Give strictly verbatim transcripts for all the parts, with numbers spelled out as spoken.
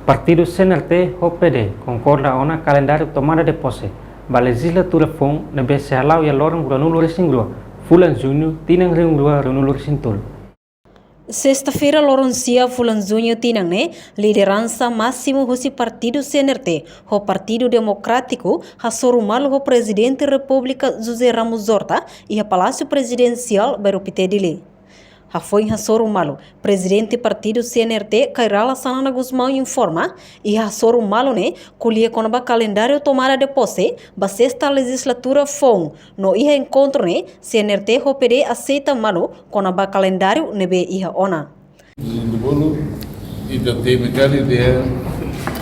Partidu C N R T ho P D konkorda ona kalendáriu tomada de pose ba lejizlatura foun ne'ebé sei hala'o iha loron ruanulu-resin-rua fulan-juñu tinan rihun rua ruanulu-resin-tolu. Sesta-feira, loron sia fulan-juñu tinan ne'e, lideransa másimu husi partidu C N R T ho Partidu Demokrátiku hasoru malu ho Prezidente Repúblika José Ramos Horta iha Palásiu Prezidensiál, Bairru Pité, Dili. Hafoin hasoru malu, Prezidente Partidu C N R T, Kay Rala Xanana Gusmão, informa, iha hasoru malu ne'e ko'alia kona-ba kalendáriu tomada de pose ba sesta lejizlatura foun, no iha enkontru ne'e C N R T ho P D aseita malu kona-ba kalendáriu ne'ebé iha ona. Dulu ita temi kali de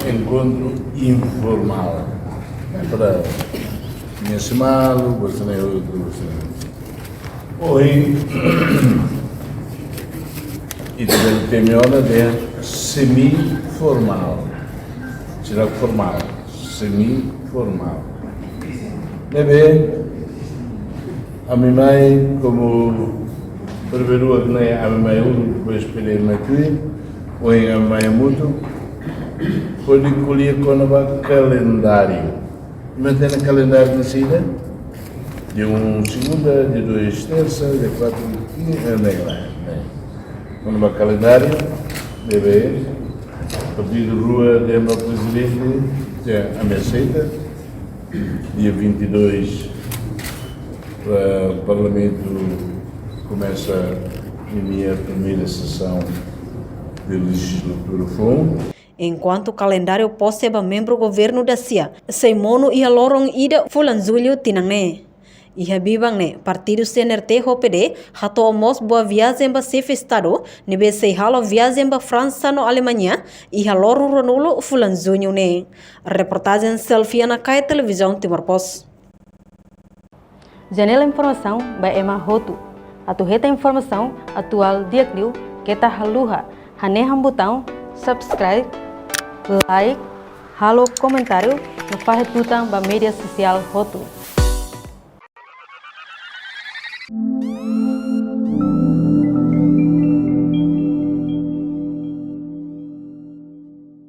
enkontru informál. Para minha semana, você nem outro, você nem. Oi. Ita temi ona de semi-formál. Sira formál. Semi-formál. Ne'ebé, ami mai komu primeiru ne'e, ami mai uluk, depois P D mai tuir, ohin ami mai hamutuk, hodi ko'alia kona-ba kalendáriu. Imi hatene kalendáriu ne'e saida? Dia um segunda, dia dois terça, dia quatro quinta, eh, ne'e, ne'e, ne'e. Kona-ba kalendáriu, ne'ebé, partidu rua dehan ba prezidente, se ami aseita, dia vinte e dois, eh, Parlamentu komesa ninia primeira sesaun de lejizlatura foun. Enkuantu kalendáriu pose ba membru governu dasia sei monu iha loron ida fulan-jullu tinan ne'e. Iha biban ne'e, partidu C N R T ho P D hato'o mós boa viajen ba xefe Estadu ne'ebé sei halo viajen ba Fransa no Alemaña iha loron ruanulu fulan-juñu ne'e. Reportajen Selfiana Kay, Televizaun Timor Post. Janela informasaun ba ema hotu. Atu hetan informasaun atuál di'ak liu, keta haluha hanehan butaun subscribe, like, halo komentáriu no fahe tutan ba média sosiál hotu.